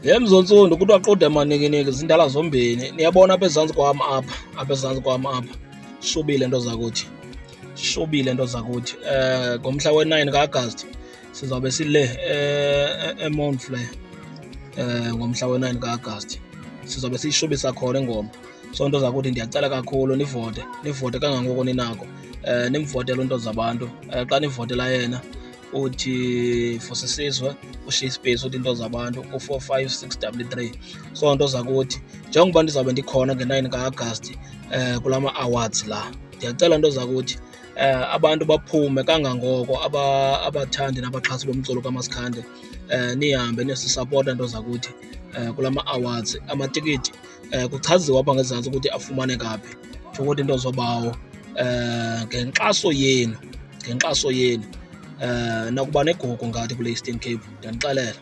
Ye mzontsundu kuthiwa qude manikiniki zindala zombini. Niyabona apha ezantsi kwam apha, apha ezantsi kwam apha shubile nto zakuthi, shubile nto zakuthi. Ngomhla we-9 kaAgasti sizawube sile eMount Frere. Ngomhla we-9 kaAgasti sizawube siyishubisa khona ingoma. So nto zakuthi ndiyacela kakhulu nivote, nivote kangangoko ninako. Nimvotele unto zabantu. Xa nivotela yena uthi for sisizwe ushiye ispace uthi into zabantu ku-45633. So nto zakuthi njengoba ndizawube ndikhona nge-9 kaAgasti kula ma-awards la, ndiyacela nto zakuthi abantu baphume kangangoko, abathandi nabaxhasi bomculo kaMasikhande, nihambe niyosisapota nto zakuthi kula ma-awards. Amatikiti kuchaziwe apha ngezantsi ukuthi afumaneka phi. Tsho ukuthi into zobawo ngenkxaso yenu, ngenkxaso yenu nakuba negugu ngathi kule Eastern Cape, ndiyanixelela.